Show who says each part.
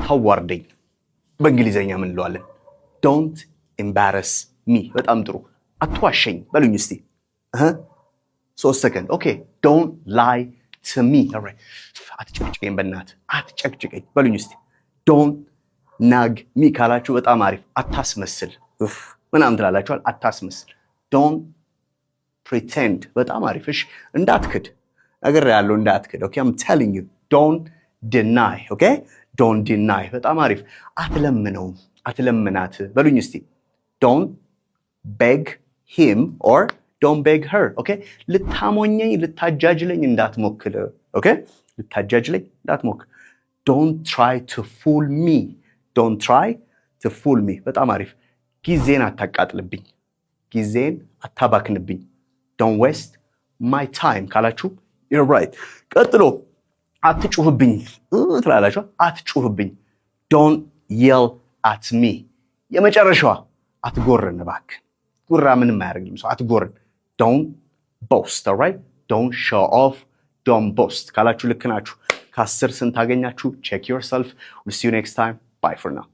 Speaker 1: አታዋርደኝ በእንግሊዘኛ ምን እንለዋለን? Don't embarrass me። በጣም ጥሩ። አትዋሸኝ በሉኝ እስቲ። 3 ሰከንድ። Okay, don't lie to me። አትጨቅጭቀኝ፣ በእናትህ አትጨቅጭቀኝ በሉኝ እስቲ። Don't nag me ካላችሁ በጣም አሪፍ። አታስመስል ምናምን ትላላችኋል። አታስመስል፣ don't pretend። በጣም አሪፍ። እሺ፣ እንዳትክድ ነገር ያለው እንዳትክድ። Okay, I'm telling you, don't deny። Okay, don't deny። በጣም አሪፍ። አትለምነውም፣ አትለምናት በሉኝ እስቲ። Don't beg him or don't beg her። Okay, ልታሞኘኝ ልታጃጅለኝ እንዳትሞክር። Okay, ልታጃጅለኝ እንዳትሞክር። Don't try to fool me, don't try to fool me። በጣም አሪፍ። ጊዜን አታቃጥልብኝ፣ ጊዜን አታባክንብኝ። Don't waste my time ካላችሁ you're right። ቀጥሎ አትጩህብኝ ትላላችሁ። አትጩህብኝ፣ don't yell at me። የመጨረሻዋ አትጎርን እባክህ። ጉራ ምንም አያደርግልም ሰው። አትጎርን፣ don't boast። Alright, don't show off, don't boast ካላችሁ ልክ ናችሁ። ከ10 ስንት አገኛችሁ? Check yourself። We'll see you next time. Bye for now.